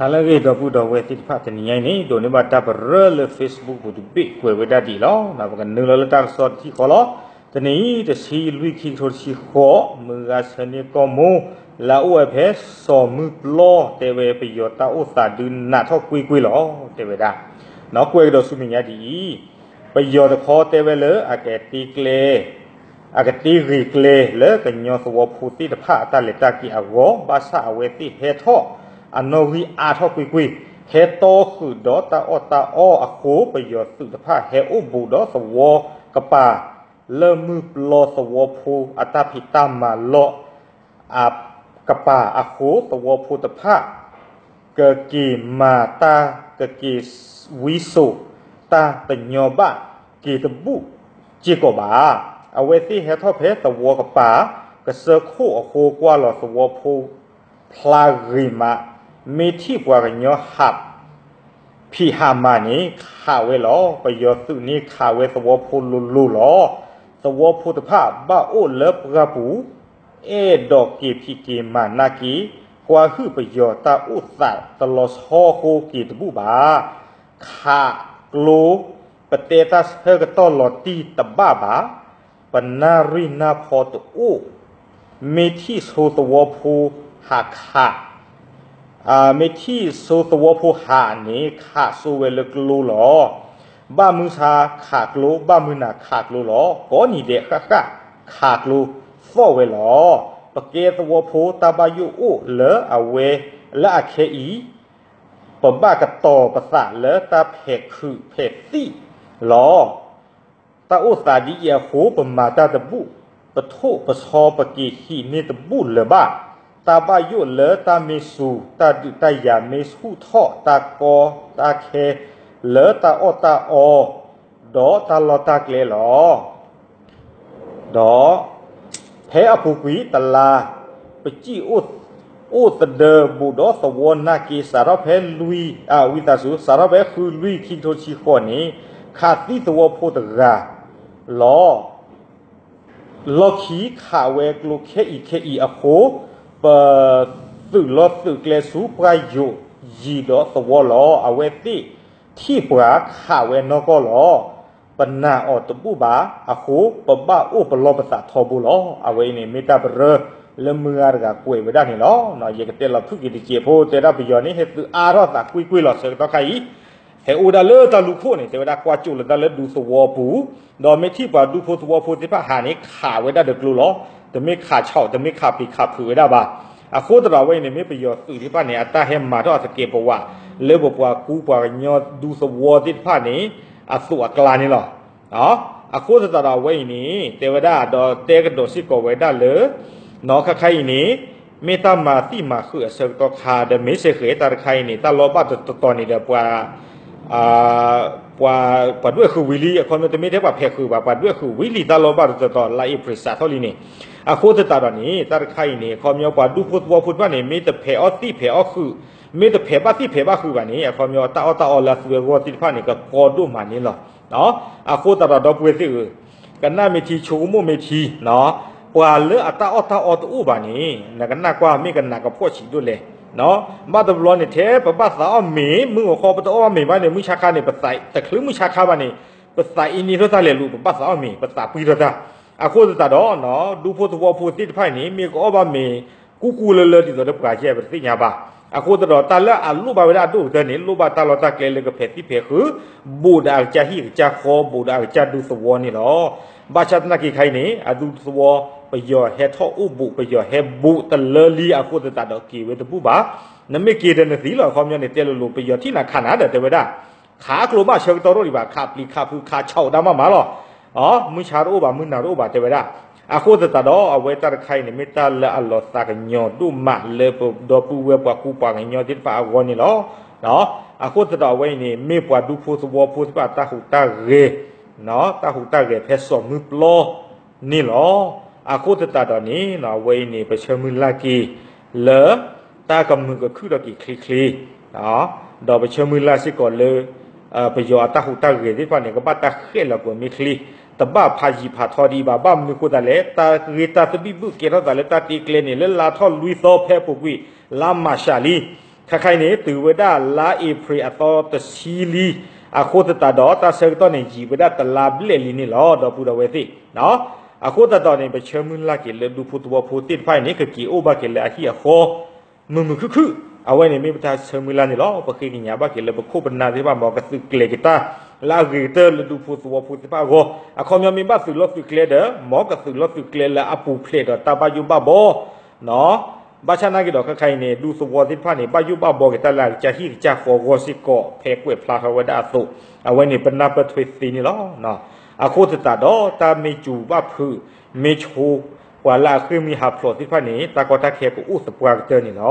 ဟါလၢအဂ့ၤ ဒီပုၢ်ဒီဝဲၢ်သ့ၣ်တဖၣ်, တနံၤညါအံၤန့ၣ် ဒိးန့ၢ်ဘၣ်တၢ်ပရၢလၢ Facebook ပူၤတဘ့ၣ် ကွဲးဝဲဒၣ်ဒ်အံၤလီၤ. ပကနုာ်လီၤလၢတၢ်ကစီၣ်တထံၣ်ဃီလီၤ. တနံၤအံၤ တဆံလွံၢ် ခံကထိတဆံဃိး, မုၢ်ဂၤဆၢန့ၢ်ကီၢ်မိၢ် လၢအအိၣ်ဝဲဖဲစီၤမုၢ်ပျီ တဲဝဲ ပယီၤတၢ်အိၣ်သးဒုးနးထီၣ်ကွ့ၢ်ကွ့ၢ်လီၤ တဲဝဲဒၣ်. ကွဲးကဒီးဆူမဲာ်ညါဒ်အံၤ, ပယီၤတခီတဲဝဲလၢအကတ့ကျဲ အကတ့ဂ့ၤကျဲလၢကညီသဝီဖိသ့ၣ်တဖၣ်အတၢ်လဲၤတၢ်က့ၤအဂီၢ်, ဘၣ်ဆၣ်အဝဲသ့ၣ်ဟဲထီၣ်အနီၣ်ဂံၢ်အါထီၣ်ကွ့ၢ်ကွ့ၢ်, ဟဲတီဃုာ်ဒီးတၢ်အီၣ်တၢ်အီအဃိ ပယီၤသုးတဖၣ်ဟဲအိၣ်ဘူးဒီးသဝီကပၤ လၢမုၢ်ပျီသဝီဖိအတၢ်ဖံးတၢ်မၤလီၢ် အကပၤအဃိ သဝီဖိတဖၣ် ကက့ၤမၤတၢ် ကက့ၤဝံစိာ်တၢ်တညီဘၣ်က့ၤတဘူၣ်စ့ၢ်ကီးဘၣ်. အဝဲသ့ၣ်ဟဲထီၣ်ဖဲသဝီကပၤ ကစၢၢ်ခိၣ်အဃိ ကွၢ်လီၤသဝီဖိဖျါဂ့ၤမး, မ့ၢ်ထံၣ်ပှၤကညီဟး ဖံးဟးမၤန့ၣ် ခးဝဲလီၤ. ပယီၤသုးန့ၣ်ခးဝဲသဝီဖိလိၤလိၤလီၤ. သဝီဖိတဖၣ်ဘၣ်အိၣ်လၢပှၢ်ပူၤ အဲၣ်ဒိးက့ၤဖံးက့ၤမၤနၢ်က့ၤ, ကွၢ်ဟုၣ်ပယီၤတၢ်အိၣ်သးတလီၤဆီဃိက့ၤတဘူၣ်ဘၣ်. ခးကျိ ပတဲတၢ်ဆၢကတီၢ်လီၤတံၢ်တဘၣ်ဘၣ်, ပနၢ်ရံၣ်နၢ်ဖီတအိၣ်, မ့ၢ်ထံၣ်ဆိသဝီဖိဟးခး မ့ၢ်ထံၣ်ဆိသဝီဖိဟးန့ၣ် ခးဆိဝဲလၢကျိလီၤ. ဘၣ်မုၢ်ဆါခးကျိ, ဘၣ်မုၢ်နၤခးကျိလီၤ. ကိးနံၤဒဲးဃၣ်ဃၣ် ခးကျိသီၣ်ဝဲလီၤ. ပကဲသဝီဖိတၢ်ဘၣ်ယိၣ်အိၣ်လၢအဝဲ လၢအခဲအံၤ ပဘၣ်ကတီၤပသးလၢတၢ်ဖဲးခုးဖဲးသံၣ်လီၤ. တၢ်အိၣ်သးဒ်အံၤအဃိ ပမၤတၢ်တဘူၣ်, ပထိၣ်ပဆီပက့ၤဟံးန့ၢ်တဘူၣ်လၢၤဘၣ်. တၢ်ဘၣ်ယိၣ်လၢတၢ်မ့ၢ်စူၤ တၢ်ဒုးတၢ်ယၤမ့ၢ်ဆူၣ်ထီၣ် တၢ်ကီတၢ်ခဲ လၢတၢ်အီၣ်တၢ်အီ ဒီးတၢ်လီၢ်တၢ်ကျဲလီၤ. ဒီး ဖဲအပူၤကွံာ်တလါ ပစံၣ်အိၣ်သဒၢဘူးဒီးသဝီနၢ်က့ စးထီၣ်ဖဲလွံၢ် အဝံသးစူၤ စးထီၣ်ဖဲဃုလွံၢ် ခံကထိတဆံဃိးန့ၣ် ခးသံသဝီဖိတဂၤလီၤ. လီၢ်ခံခးဝဲကျိခဲအံၤခဲအံၤအဃိ ပသုးလီၤသုးကျဲဆူပှၢ်ယိာ်ယံၤဒီးသဝီလီၤ. အဝဲသ့ၣ်ထံၣ်ပှၤခးဝဲနီၢ်ကီၢ်လီၤ. ပနာ်အီၤတဘူၣ်ဘၣ်အဃိ ပဘၣ်အိၣ်ပလီၢ်ပသးထီဘိလီၤ. အဝဲအံၤန့ၣ် မ့ၢ်တၢ်ပရၢလၢမုၢ်ဂၤတဂၤကွဲးဝဲဒၣ်န့ၣ်လီၤ. ယကတဲလီၤဖုၣ်က့ၤတစဲးဖိ တဲဒၣ်ပယီၤန့ၣ် ဟဲသုးအါထီၣ်သးကွ့ၢ်ကွ့ၢ်လီၤ. ဆၢကတီၢ်ခါအံၤ ဟဲအိၣ်ဒၣ်လၢတၢ်လူၢ်ခိၣ်န့ၣ် တဲဝဲဒၣ်ကွၢ်ကၠိလၢတၢ်လၢဒူသဝီပူၤ, ဒီးမ့ၢ်ထံၣ်ပှၤဒူဖိသဝီဖိသ့ၣ်တဖၣ်ဟးန့ၣ် ခးဝဲဒၣ်ဒီးကျိလီၤ. တမ့ၢ်ခးဆီၣ် တမ့ၢ်ခးပျံၤခးဖုးဝဲဒၣ်ဘၣ်. အဃိသတးဒီးအဝဲအံၤန့ၣ် မ့ၢ်ပယီၤသုးသ့ၣ်တဖၣ်န့ၣ် အတၢ်ဟဲမၤထီၣ်အသကဲးပဝး လၢပပှၤကူပှၤကညီဒူသဝီသ့ၣ်တဖၣ်န့ၣ် အသိးအကျါန့ၣ်လီၤ. အဃိသတးဒီးအဝဲအံၤန့ၣ် တဲဝဲဒၣ်ဒီးတဲကဒီးစ့ၢ်ကီးဝဲဒၣ်လၢ ခါခါအံၤန့ၣ် မ့ၢ်တၢ်မၤသံၣ်မၤဃုာ်အဆၢကတီၢ်ခါ ဒီးမ့ၢ်စ့ၢ်ကီးတၢ်တခါအံၤန့ၣ် တၢ်လီၤဘၣ်တတီၤတီၤန့ၣ်ဒီး ပှၤ ပှၤဒွဲၣ်ဃုာ်ဝံၤလံ အခီပညီတမ့ၢ်ထဲပှၤဖဲးဃုာ်ဘၣ် ပှၤဒွဲၣ်ဃုာ်ဝံၤလံ တၢ်လီၤဘၣ်တတီၤတီၤ လါအ့ဖြ့ၣ်စးထီၣ်လံန့ၣ်. အဃိသတးဒီးန့ၣ် တၢ်တခါအံၤန့ၣ် အခီပညီပှၤဒူဖိသဝီဖိတဖၣ်န့ၣ် မ့ၢ်တဖဲးအီၣ်သံၣ်ဖဲးအီၣ်ဃုာ် မ့ၢ်တဖဲးဘၣ်သံၣ်ဖဲးဘၣ်ဃုာ်ဘၣ်န့ၣ် အခီပညီတၢ်အီၣ်တၢ်အီလၢအသုးဝဲအဂီၢ်သ့ၣ်တဖၣ်န့ၣ် ကကီဒိၣ်မးန့ၣ်လီၤ. အဃိသတးဒီးဒီပုၢ်ဝဲၢ်သ့ၣ်ဧၢ ကနၣ်မ့ၢ်ထံ ဆိကမိၣ်မ့ၢ်ထံ ပှၤလၢအတၢ်အီၣ်တၢ်အီတအိၣ်ဘၣ်န့ၣ် နကနၣ်ကွၢ်မ့ၢ်ကနၣ်ကဖှီၣ်ဆံးဒိၣ်လဲၣ်. ဘၣ်တဘျီန့ၣ် ထဲပဘၣ်သးအီၣ်မ့ၤ မုၢ်ဂီၤခီပတအီၣ်ဘၣ်မ့ၤဘၣ်န့ၣ် မုၢ်ဆါခါန့ၣ် ပသးတချုးမုၢ်ဆါခါဘၣ်န့ၣ် ပသးအ့န့ထီၣ်တၢ်လဲၤလူၤ ပဘၣ်သးအီၣ်မ့ၤ ပသးပှံထီၣ်တၢ်. အဃိသတးဒီး ဒူဖိသဝီဖိသ့ၣ်တဖၣ်အံၤန့ၣ် မ့ၢ်ကအီၣ်ဘၣ်မ့ၤ ကူကူလၢလၢဒ်သိးဒီးပှၤယဲၢ်ပတသ့ၣ်ညါဘၣ်. အဃိသတးဒီးတၢ်လၢအလိၣ်ဘၣ်ဝဲဒၣ်အဒိၣ်ကတၢၢ်န့ၣ် လိၣ်ဘၣ်တၢ်လီၢ်တၢ်ကျဲလၢကဖဲးသံၣ်ဖဲးဃုာ် ဘူးဒီးအကစၢ်ဟံၣ်ကစၢ်ဃီ ဘူးဒီးအကစၢ်ဒူသဝီန့ၣ်လီၤ. ဘၣ်ဆၣ်သနာ်က့ခါအံၤန့ၣ် အဒူသဝီ ပယီၤဟဲထီၣ်အိၣ်ဘူး ပယီၤဟဲဘူးတလၢလံ အဃိသတးဒီးက့ၤဝဲတဘူၣ်ဘၣ်. နမ့ၢ်က့ၤဒီးနသံလီၤ အခီပညီန့ၣ် တဲလိၤလိၤ ပယီၤထံၣ်နၤခးနၤဒီးတဲဝဲဒၣ် ခးကျိဘၣ်ဆၢကတီၢ်ရိၣ်ဒံးဘၣ် ခးပျံၤခးဖုး ခးဆီၣ်အိၣ်ဒၣ်မးမးလီၤ. မုၢ်ဆါတအိၣ်ဘၣ် မုၢ်နၤတအိၣ်ဘၣ်တဲဝဲဒၣ်. အဃိသတးဒီး အဝဲတၢ်တခါအံၤန့ၣ် မ့ၢ်တၢ်လၢအလီၤသးကညီၤဒိၣ်မးလၢပဒီပုၢ်ဝဲၢ်ပှၤကူပှၤကညီသ့ၣ်တဖၣ်အဂီၢ်န့ၣ်လီၤ. အဃိသတးဒီးအဝဲအံၤန့ၣ် မ့ၢ်ပှၤဒူဖိသဝီဖိသ့ၣ်တဖၣ်တၢ်ဟူးတၢ်ဂဲၤ တၢ်ဟူးတၢ်ဂဲၤဖဲစီၤမုၢ်ပျီန့ၣ်လီၤ. အဃိသတးဒီးန့ၣ် အဝဲအံၤန့ၣ် ပဆၢမုၢ်လၢ်က့ၤလၢ တၢ်ကမုာ်ကခုၣ်ထီၣ်က့ၤချ့ချ့ ဒီးပဆၢမုၢ်လၢ်စ့ၢ်ကီးလၢ ပယီၤအတၢ်ဟူးတၢ်ဂဲၤသ့ၣ်တဖၣ်န့ၣ် ကဘၣ်တၢ်ဃဲၣ်လီၤကွံာ်မ့ၢ်ချ့, တဘၣ်ဖးယံာ်ဖးထီဒံးဘၣ်. ဘၣ်မနုၤဃိသတးလဲၣ် တၢ်ဂ့ၢ်တၢ်သဘံၣ်ဘုၣ်ကဲထီၣ်သးလၢတၢ်တ့ကျဲန့ၣ် လၢလါထီၣ်လွံၢ်သီဖဲအပူၤကွံာ် လါမၢ်ၡးလံ. ခါခါအံၤန့ၣ် တုၤဝဲဒၣ်လါအ့ဖြ့ၣ်အသီတဆံလံ, အဃိသတးဒီး တၢ်ဆၢကတီၢ်န့ၣ် ယံာ်ဝဲဒၣ်တလါဘျဲၣ်လံန့ၣ်လီၤ ဒီပုၢ်ဒီဝဲၢ်သ့ၣ်. အဃိသတးဒီးန့ၣ် ပဆၢမုၢ်လၢ်က့ၤလၢဒူဖိသဝီဖိသ့ၣ်တဖၣ်အံၤန့ၣ် ကက့ၤအိၣ်ဘၣ်က့ၤလၢအဟံၣ်အဃီ မုာ်မုာ်ခုၣ်ခုၣ်, အဝဲန့ၣ်မ့ၢ်ပတၢ်ဆၢမုၢ်လၢ်န့ၣ်လီၤ. ပဃ့ကညးဘၣ်က့ၤလၢပခိၣ်ပနၢ်သ့ၣ်တဖၣ် မ်ကသုးကျဲၤက့ၤတၢ်လၢအဂ့ၤကတၢၢ်လၢဒူဖိသဝီဖိသ့ၣ်တဖၣ်အဂီၢ်, အခီပညီမ့ၢ်ဘၣ်သုးလီၢ်သုးကျဲဒီး မ်ကသုးလီၢ်သုးကျဲလၢအပူၤဖျဲးဒီးတၢ်ဘၣ်ယိၣ်ဘၣ်ဘှီ ဘၣ်ဆၣ်နာ်က့ၤဒီး ခါခါအံၤန့ၣ် ဒူသဝီသ့ၣ်တဖၣ်န့ၣ် ဘၣ်ယိၣ်ဘၣ်ဘှီက့ၤတၢ်လၢအကစၢ်ဟံၣ်ကစၢ်ဃီအဂီၢ်စ့ၢ်ကီး ဖဲကွဲးဖျါထီၣ်ဝဲဒၣ်အသိး, အဝဲန့ၣ်ပနၢ်ပၢၢ်ထွဲသ့န့ၣ်လီၤ. အဃိသတးဒီး တၢ်မ့ၢ်စူၤဘၣ်ဖုး မ့ၢ်ဆိပှၤလၢအဃ့ၢ်မှံဟးဖျိးသ့ၣ်တဖၣ်န့ၣ် တၢ်ကီတၢ်ခဲကအိၣ်သပှၢ်ကတၢၢ်န့ၣ်လီၤ.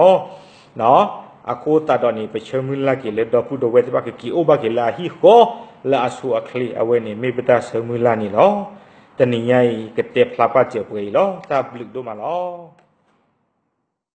အဃိသတးဒီးန့ၣ် ပဆၢမုၢ်လၢ်က့ၤလၢဒီပုၢ်ဒီဝဲၢ်သ့ၣ်တဖၣ် ကက့ၤအိၣ်ဘၣ်က့ၤလၢအဟံၣ်ဃီ လၢအဆိအချ့, အဝဲန့ၣ်မ့ၢ်ပတၢ်ဆၢမုၢ်လၢ်န့ၣ်လီၤ. တနံၤညါအံၤ ကတဲဖျါပာ်စၢၤပှဲၤအံၤလီၤ. တၢ်ဘျုးဒိၣ်မးလီၤ.